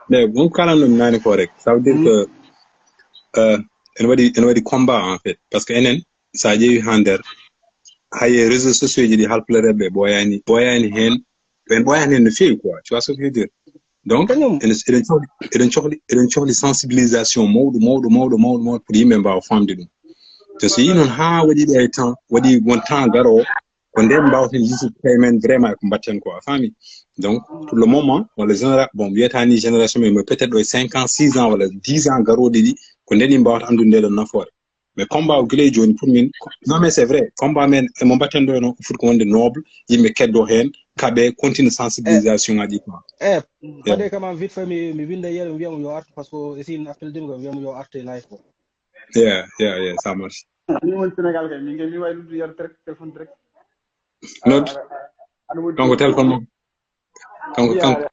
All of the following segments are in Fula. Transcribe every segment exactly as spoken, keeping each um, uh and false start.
Mais bon, kala no nani ko rek, ça veut dire que euh, ene waɗi ene waɗi combat en fait, parce que enen, sa ƴeewi ha nder, haye réseaux sociaux ji ɗi halpulareɓe ɓooyani ɓooyani hen. Ɓen ɓooyani hen no feewi quoi, tu vois ce que je veux dire? Donc eɗen eɗen cohli eɗen cohli eɗen cohli sensibilisation mawɗo mawɗo mawɗo mawɗo mawɗo pour yimɓe mbawa famde ɗum. Te so yi noon ha waɗi ɗo e temps, waɗi won temps garowo, ko nden mbawten yisude koye men vraiment, eko mbatten ko, a faami? Donc pour le moment, walla général, bon, mbiyata ni génération men mo peut-être ɗo e cinq ans, six ans walla dix ans garooɗe ɗi, ko nden ɗi mbawata anndude nde ɗon nafoore. Mais combat o gila e jooni pour min, non mais c'est vrai, combat men emo mbatten ɗo no foti ko wonde noble, yimɓe keddo heen, kaɓe continue sensibilisation ngaji quoi. E faade kam en vite fait, mi mi winda yere mi wiyamo yo artu, parce que esi appel demi ko wiyamo yo artu e live ko. Yeah, yeah, yeah, ça marche. Min woni Sénégal kay, min kay mi wawi ludde yero direct, téléphone direct. Note. Kanko téléphone mo kanko kanko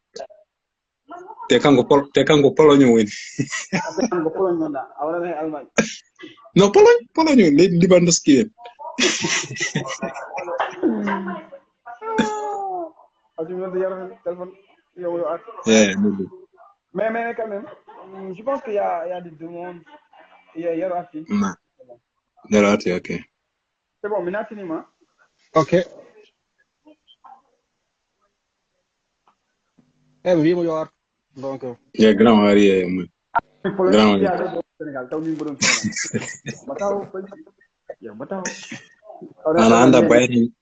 te kanko pol te kanko pologne woni. Kanko pologne wonɗa, a wonata e Allemagne. Non, pologne pologne woni leydi libandoski en. Aji mi wonde yero téléphone, yo yo artu. Yeah, maybe. Mais mais quand même, hum, je pense qu'il y a il y a du monde. Il y a yero arti. Non. Yero arti, ok. C'est bon, mi nattinima. Ok. E mi wimo yo artu, donc. Ya grand ari e mo. Grand. Sénégal taw min mboɗon Sénégal. Bataw. Yo bataw. Ana anda bayri.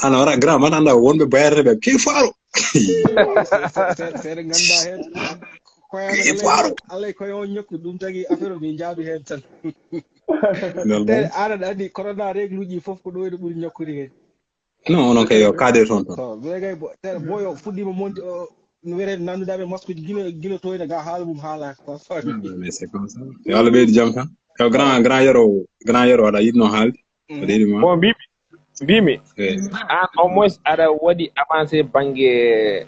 Ana wara grand man anda wonɓe bayri ɓe ke faro. Seeɗa ganduɗa hen. Koye Ke faro. Alay koye on ñokku ɗum tagi affaire o min jaabi hen tan. Non, Te non. Aɗa andi corona régluji fof ko ɗo ene ɓuri ñokkude hen. Non, onon kay yo kaade toon toon. To ɓe kay bo te boyo fuɗɗima monti o no wiyete nandudaɓe masque ji gila gila toyna ga haala mum haala ko faami. Mais c'est comme ça. Yo Allah ɓeydu jam tan. Yo grand grand yero grand yero aɗa yiɗno haalde. Aɗa yiɗi ma. Bon, mbimi mbimi Eh, an au moins aɗa waɗi avancé banggue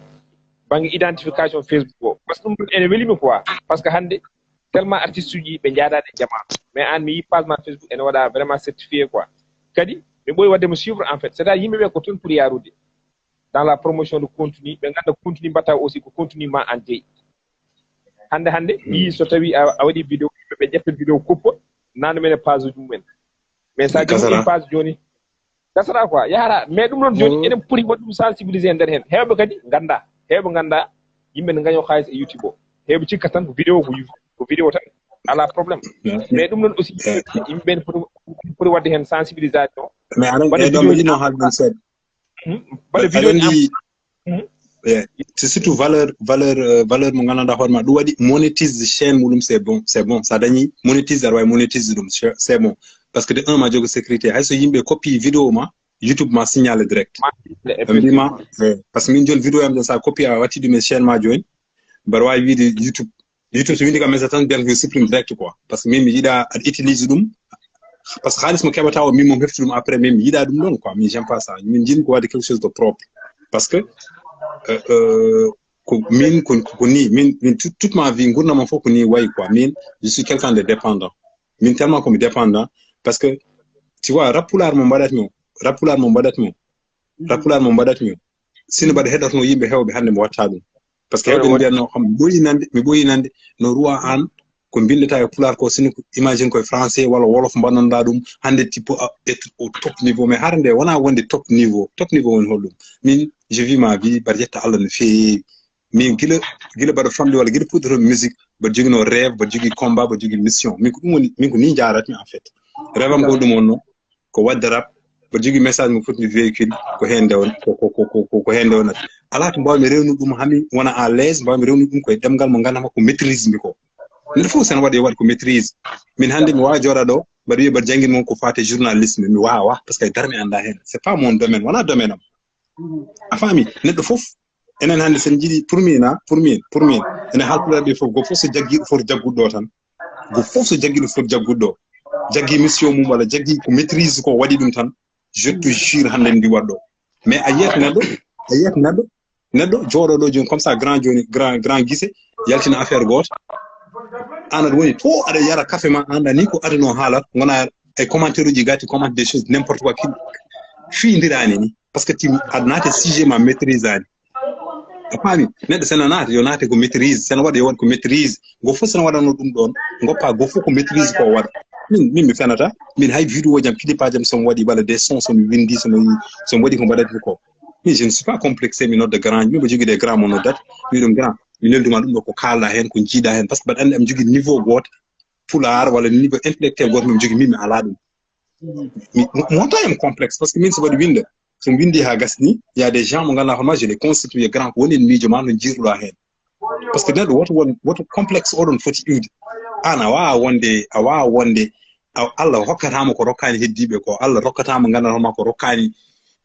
banggue identification Facebook o, parce que ɗum ɗon ene welimi quoi, parce que hannde tellement artiste uji ɓe jaadani e jama, mais an mi yi page ma Facebook ene waɗa vraiment certifié quoi. Kadi mi ɓooyi waɗde mo suivre en fait, c'est à dire yimɓe ɓe ko toon pour yarude dans la promotion de contenu, ɓe ganda contenu mbatta aussi ko contenu ma an jeeyi. Hannde hannde mi yi so tawi a a waɗi vidéo, ɓe ƴetta vidéo kuppa nano men e page uji mumen, mais sa jogui Kasara. Page joni gasata quoi, yahata. Mais ɗum noon joni eɗen poti waɗ ɗum sensibilisé e nder hen, hewɓe kadi ganda, hewɓe ganda yimɓe ne gaño xaalis e YouTube o, hewɓe cikka tan ko vidéo ko yu- ko vidéo tan, ala problème. Mais ɗum noon aussi yimɓe ne poti poti waɗde hen sensibilisation. Mais aɗa Mbaɗa e ɗo vidéo mi ji yiɗno am. haalde ɗum seeɗa. Mbaɗa Aɗa vidéo ji am. andi, eh, c'est surtout valeur valeur euh, valeur mo gandanɗa hoore ma ɗum waɗi monétise chaîne muɗum, c'est bon, c'est bon, sa dañi monétise aɗa wawi monétise ɗum, c'est c'est bon. Parce que de un ma jogo sécurité, hayso yimɓe copie vidéo ma, YouTube ma signale direct. Ɓe mbima, eh, parce que min joni vidéo am ɗon sa copie a watti ɗum e chaîne ma joni, mbaɗa wawi wiide YouTube YouTube so windi kam message tan mbiyata ko yo supprime direct quoi, parce que min mi yiɗa aɗa utilise ɗum, parce que xaalis mo keɓata o min mo hefti ɗum après, min mi yiɗa ɗum ɗon quoi, min j'aime pas ça, min jiɗmi ko waɗde quelque chose de propre. Parce que euh, euh, ko min ko ko ni min min tout- toute ma vie gurdam am fof ko ni wayi quoi. Min je suis quelqu'un de dépendant. Min tellement komi dépendant, parce que tu vois, rap pulaar mo mbaɗatmi o, rap pulaar mo mbaɗatmi o, rap pulaar mo mbaɗatmi o, sino mbaɗa heɗotno yimɓe hewɓe hannde mo watta ɗum. Parce que hewɓe mbiyatno kam mi ɓooyi nande, mi ɓooyi nande no ruwa an ko mbindata e pulaar ko, sino ko imagine koye français walla wolof mbaɗanɗa ɗum hannde, tipo a- et au top niveau. Mais hara nde wona wonde top niveau, top niveau woni holɗum? Min je vis ma vie, mbaɗa yetta Allah no feewi. Min gila gila mbaɗa famɗi walla gila puɗɗoto musique, mbaɗa jogino rêve, mbaɗa jogui combat, mbaɗa jogui mission. Min ko ɗum woni, min ko ni jaratmi en fait. Rêve am ko ɗum wonno, ko wadde rap, mbaɗa jogui message mo foti mi véhicule, ko hen nde won ko ko ko ko ko hen nde wonata. Ala to mbawmi rewnude ɗum hami wona à l'aise, mbawmi rewnude ɗum koye ɗemgal mo gandanma ko maîtrise mi ko. Neɗɗo fof sene waɗa yo waɗ ko maîtrise. Min hannde mi wawa jooɗa ɗo mbaɗa wiya mbaɗa jangguin mon ko fate journalisme, mi wawa parce que dara mi anda hen, c'est pas mon domaine, wona domaine am. A faami? Neɗɗo fof, enen hannde sen jiiɗi pour min, a pour min pour min, enen haalpulaar ɓe fof, go fof so jaggi ɗo foti jaggude ɗo tan, go fof so jaggi ɗo foti jaggude ɗo, jaggi mission mum walla jaggi ko maîtrise ko waɗi ɗum tan, je te jure hannde ndi waɗɗo. Mais a yiyat neɗɗo, a yiyat neɗɗo neɗɗo jooɗo ɗo joni comme ça grand joni grand grand guise yaltina affaire goto, an aɗa woni to aɗa yara café ma, anda ni ko adano haalat, gona e commentaire uji gatti commenter des choses n'importe quoi ki fiidirani ni, parce que tim aɗa naate sujet ma maîtrisani. A faami? Neɗɗo sena naata, yo naate ko maîtrise, sena waɗa, yo waɗ ko maîtrise. Go fof sena waɗano ɗum ɗon, goppa go fof ko maîtrise ko waɗa. Min, min mi fenata, min hay vidéo jam, clip jam, somi waɗi walla des sons, somi windi, somi, somi waɗi ko mbaɗatmi ko. Min, je ne suis pas complexé, mi nodda grand, min mbo jogii des grand mo noddat, mi ɗum grand, mi nelduma ɗum ɗo ko kaalɗa heen, ko jiiɗa heen, parce que mbaɗa anndi am jogii niveau gooto, pulaar walla niveau intellectuel gooto min jogii, min mi alaa ɗum. Mi, mo, mo wonta e complexe, parce que min so mbaɗi winde, so mi windi haa gasni, il y a des gens mo ngannduɗaa hono ma, je les constitué grand, ko woni en miijo ma, no jiiruɗa heen. Parce que neɗɗo woto won, woto complexe oɗon foti iwde. Aan a waawa wonde, a waawa wonde, a, Allah hokkataama ko rokkaani heddiiɓe ko, Allah rokkataama ngannduɗaa hono ma ko rokkaani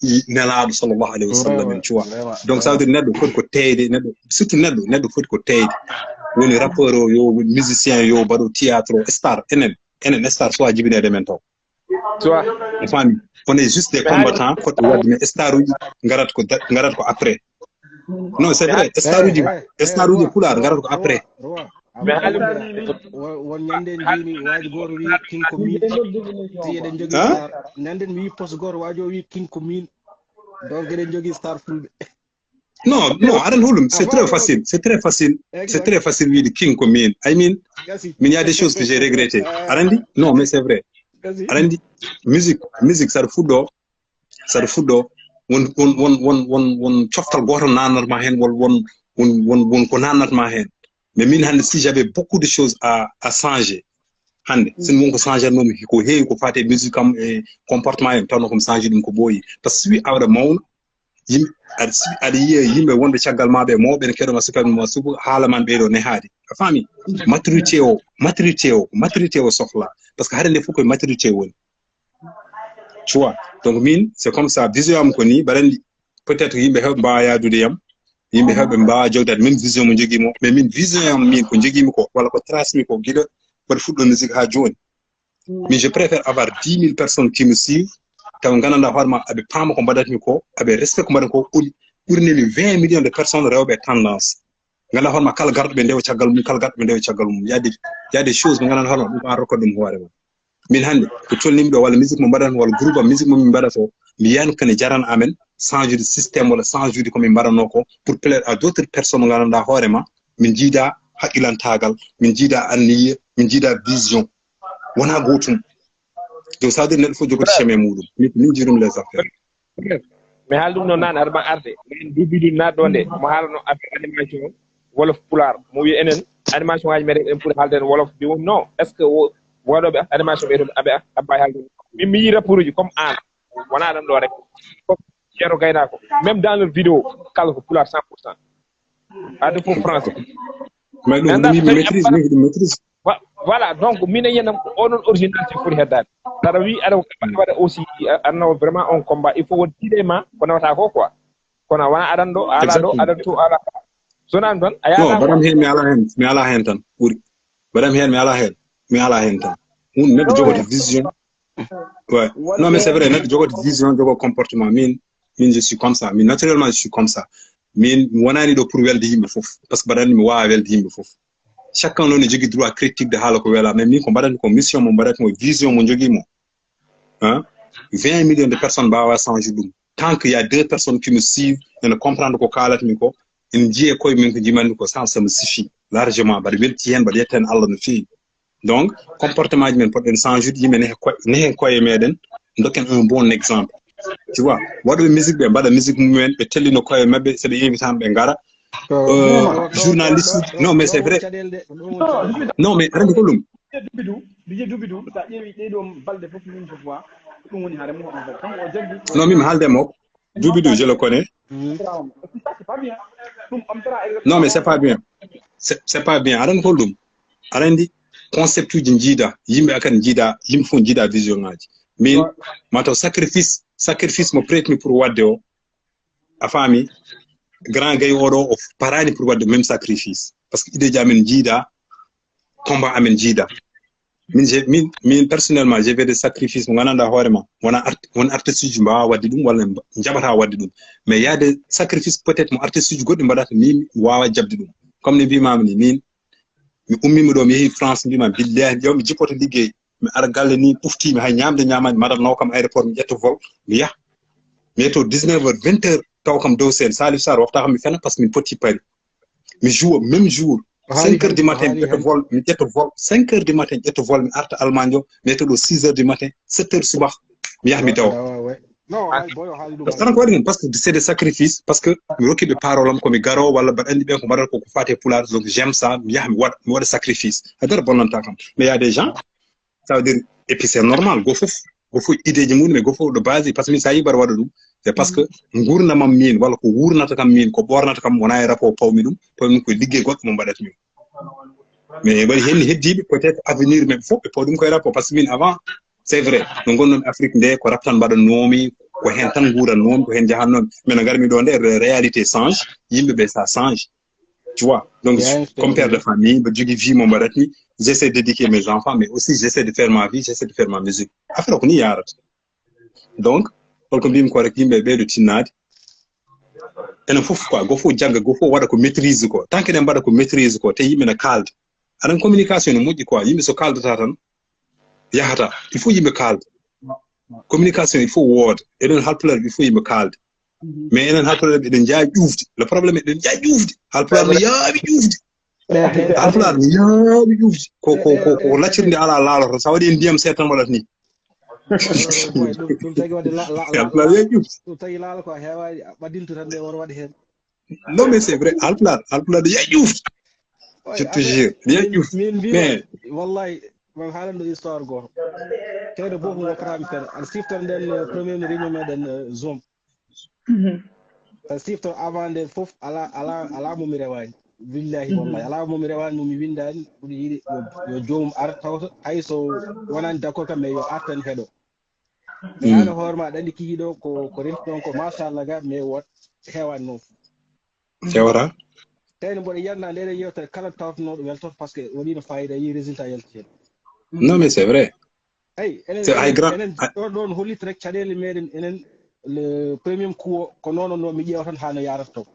i nelaaɗo sallallahu alayhi wa sallam, en, tu vois. Donc, ça veut dire neɗɗo foti ko teeyde, neɗɗo, surtout neɗɗo, neɗɗo foti ko teeyde. Woni rappeur o, yo woni musicien, yo mbaɗo théâtre o, star, enen, enen star so a jibineede men taw. Tu vois? A faami? On est juste des combattants, foti waɗde, mais star uji ngarat ko da-, ngarat ko après. Non, c'est vrai, star uji, star uji pulaar ngarat ko après. Mais haalde won ñande en njiimi waaji gooto wi king ko min, si eɗen jogii star, nande mi wi poste gooto waajo wi king ko min. Donc eɗen jogii star fulɓe. Non, non, aɗa anndi holɗum, c'est très facile, c'est très facile, c'est très facile wiide king ko min. I mean, min, il y a des choses que j'ai regretté. Aɗa anndi? Non, mais c'est vrai. Aɗa anndi, musique, musique, saɗa fuɗɗo, saɗa fuɗɗo, won, won, won, won, won, won coftal gooto nanatma heen, won, won, won, won, won ko nanatma heen. Mais min hannde, si j'avais beaucoup de choses à, à changer, hannde, sin won ko changernomi, ko heewi ko fati e musique am e comportement am, tawno komi changer ɗum ko ɓooyi. Parce que si wi awɗa mawna, yimɓe, aɗa, si aɗa yiya yimɓe wonɓe caggal ma ɓe, mawɓe ne keɗoma, sukaɓe ma, subu haala man ɓeyɗo nehaade. A faami? Maturité o, maturité o, maturité o sohla. Parce que hade nde fof koye maturité woni. Tu vois? Donc min, c'est comme ça, vision am ko ni, mbaɗa anndi, peut-être yimɓe heewɓe mbaawa yaadude yam, yimɓe heewɓe mbaawa jogdaade même vision mo jogii mo, mais min vision am min ko jogii mi ko, walla ko trace mi ko gila mbaɗa fuɗɗo musique haa jooni. Mais je préfère avoir dix mille personnes qui me suivent, taw nganndanɗaa hoore ma, aɓe paama ko mbaɗatmi ko, aɓe respect ko mbaɗatmi ko, ɓuri, ɓurni mi vingt millions de personnes rewɓe tendance. Nganndanɗaa hoore ma, kala garɗo ɓe ndewa caggal mum, kala garɗo ɓe ndewa caggal mum. Il y a des, il y a des choses mo nganndanɗaa hoore ma, ɗum a rokka ɗum hoore ma. Min hannde, ko tolnimi ɗo, walla musique mo mbaɗan, walla groupe am musique mo min mbaɗata o, mi yiyan kane jarana amen, changer de système, walla changer de ko min mbaɗanoo ko, pour plaire à d'autres personnes mo nganndanɗaa hoore ma, min jiida haqqilantaagal, min jiida anniya, min jiida vision. Wonaa gootum. Donc, ça veut dire neɗɗo fof jogoti chemin muɗum. Min, min jiirum les affaires. Mi haali ɗum noon naan aɗa ma arde. Min duuɓi ɗum naat ɗo nde. Mo haalano affaire animation wolof pulaar. Mo wi enen animation ngaji meɗen en ɓuri haalde en wolof. Mbi won non. Est-ce que wo-, waɗooɓe animation ɓe toon aɓe aɓɓa haalde? Min mi yii rapport uji comme aan. Wonaa ɗon ɗo rek. Comme Ceerno Gaynaako. Même dans leur vidéo, kala ko pulaar cent pour cent. Ade fof français. Mais ɗum ɗum yimɓe maîtrise, min ɗum maîtrise. Voilà, donc minen yenam ko onon originalité foti heddaade. Saɗa wi aɗa waɗa aussi aɗa nawa vraiment on combat, il faut won idée ma ko nawata ko quoi. Kono wona aɗan ɗo, ala ɗo, aɗan to, ala. Sonani ɗon a Non, yaala. Mbaɗam heen mi ala heen, mi ala heen tan ɓuri. Mbaɗam heen mi ala heen, mi ala heen tan. Ɗum neɗɗo jogata vision. Ouais. Non, mais c'est vrai, neɗɗo jogata vision, jogo comportement. Min, min je suis comme ça. Min naturellement je suis comme ça. Min mi wonani ɗo pour welde yimɓe fof. Parce que mbaɗanmi mi wawa welde yimɓe fof. Chacun noon ne jogii droit critique de haala ko wela, mais min ko mbaɗatmi ko mission mo mbaɗatmi ko vision mo jogii mo. Hein? Vingt millions de personnes mbawa changer ɗum. Tant qu'il y a deux personnes qui me suivent, ene comprendre ko kaalatmi ko, ene njiya koye mum ko njimanmi ko, ça, ça me suffit largement. Mbaɗa welti heen, mbaɗa yetta heen Allah no feewi. Donc comportement ji men poɗɗen changer ude, yimɓe nehe koye, nehe koye meɗen, dokken un bon exemple. Tu vois, waɗuɓe musique ɓe mbaɗa musique mumen, ɓe tellino koye maɓɓe, so ɓe invitama ɓe ngara. Euh, journaliste uji, non mais c'est vrai. Non mais aɗa anndi ko ɗum. Duuɓi du, Didier, duuɓi du, sa ƴeewi ɗee ɗoo balɗe fof, min fof wa, ko ɗum woni haare mum on fof. Kanko o jaggi. Non, min mi haalde mo. Duuɓi du, je le connais. C'est pas bien. Ɗum ɓamtata e Non mais c'est pas bien. C'est c'est pas bien. Aɗa anndi ko ɗum. Aɗa anndi concept uji njiida, yimɓe akan njiida, yimɓe fof njiida vision ngaji. Min mataw sacrifice, sacrifice mo prête mi pour waɗde o. A faami? Grand Gay oɗo o parani pour waɗde même sacrifice. Parce que idée ji amen njiida, combat amen njiida. Min, j'ai- min, min personnellement, j'ai fait des sacrifices mo nganndanɗaa hoore ma. Wona art, won artiste uji mbawa waɗde ɗum walla mba- njaɓata waɗde ɗum. Mais il y a des sacrifices peut-être mo artiste uji goɗɗi mbaɗata, min mi wawa jaɓde ɗum. Comme ne mbimami ni, min mi ummima ɗo, mi yeehi France, mbima billahi yo mi jippoto liggey. Mi ara galle ni ɓuftimi, hay ñamde ñamani, madame nawa kam aéroport, mi ƴetta vol, mi yaha. Mi yetto dix-neuf heures, vingt heures, taw kam dow seen Salif Sarr waxta kam mi fena parce que min potti Paris. Mi joue même jour. Cinq heures du matin mi ƴetta vol mi ƴetta vol cinq heures du matin ƴetta vol mi arta Allemagne o mi ƴetta ɗo six heures du matin, sept heures suba mi yaha mi dawa. Non, ay boy, o haali ɗum. Tan ko waɗi ɗum parce que c'est des sacrifices parce que mi rokki ɓe parole am ko mi garo walla mbaɗa andi ɓen ko mbaɗata ko ko fate pulaar, donc j'aime ça, mi yaha mi waɗa mi waɗa sacrifice, haydara bonnanta kam. Mais il y a des gens, ça veut dire, et puis c'est normal, go fof go fof idée ji mum e go fof ɗo base parce que min sa yi mbaɗa waɗa ɗum, c'est parce que gurdam am min walla ko wurnata kam min ko ɓornata kam wona e rapport pawmi ɗum, pawmi ɗum koye liggey goɗɗo mo mbaɗata min. Mais waɗi hen heddiɓe peut-être avenir men fof ɓe paw ɗum koye rapport parce que min avant, c'est vrai, no gonnomi Afrique nde ko rap tan mbaɗannomi, ko hen tan ngurannomi, ko hen jahannomi, mais no garmi ɗo nde, réalité change, yimɓe ɓe ça change, tu vois. Donc comme père de famille mbaɗa jogui vie mo mbaɗatmi, j'essaie d'éduquer mes enfants mais aussi j'essaie de faire ma vie, j'essaie de faire ma musique, affaire o ko ni yarata. Donc holko mbimi ko rek, yimɓe ɓeyɗo tinnaade, enen fof quoi go fof jagga go fof waɗa ko maîtrise ko, tant que eɗen mbaɗa ko maîtrise ko te yimɓe ne kalda, aɗan communication ne moƴƴi quoi, yimɓe so kaldata tan yahata, il faut yimɓe kalda. Communication il faut wooda, eɗen halpulaar il faut yimɓe kalda. Mais enen halpulaar eɗen jaawi ƴuufde, le problème eɗen jaawi ƴuufde, halpulaar no yaawi ƴuufde. Halpulaar no yaawi ƴuufde, ko ko ko ko laccirde ala laalo tan, sa waɗi en ndiyam seeɗa tan waɗata ni. Ɗum tagi wadde halpulaar yaawi ƴuufde. Ɗum tagi laalo ko heewaani ɓadintu tan nde won waɗi heen. Non mais c'est vrai, halpulaar halpulaar no yaawi ƴuufde. Je te jure no yaawi ƴuufde. Min mbi wallahi man haalan ɗo histoire gooto. Tewde bof mo wakkatami fen aɗa siftora nden premier réunion meɗen Zoom. Aɗa siftora avant nden fof ala ala ala mo mi rewaani. Billahi wallahi ala mo mi rewaani mo mi windaani ɓuri yiɗi yo joomum ar tawta hay so wonani d'accord kam mais yo ar tan heɗo. Mais an hoore ma aɗa andi kiki ɗo ko ko renti ɗon ko machallah ga mais wot heewani noon. Hewata. Tawni mboɗo yiyatna nde ɗen yewtere kala tawtanoɗo weltoto parce que waɗino fayida yi résultat yalti hen. Non mais c'est vrai. Eyi enen enen ɗo ɗon hollit rek caɗele meɗen enen le premier coup o ko noon no mi ƴeewa tan ha no yarata to.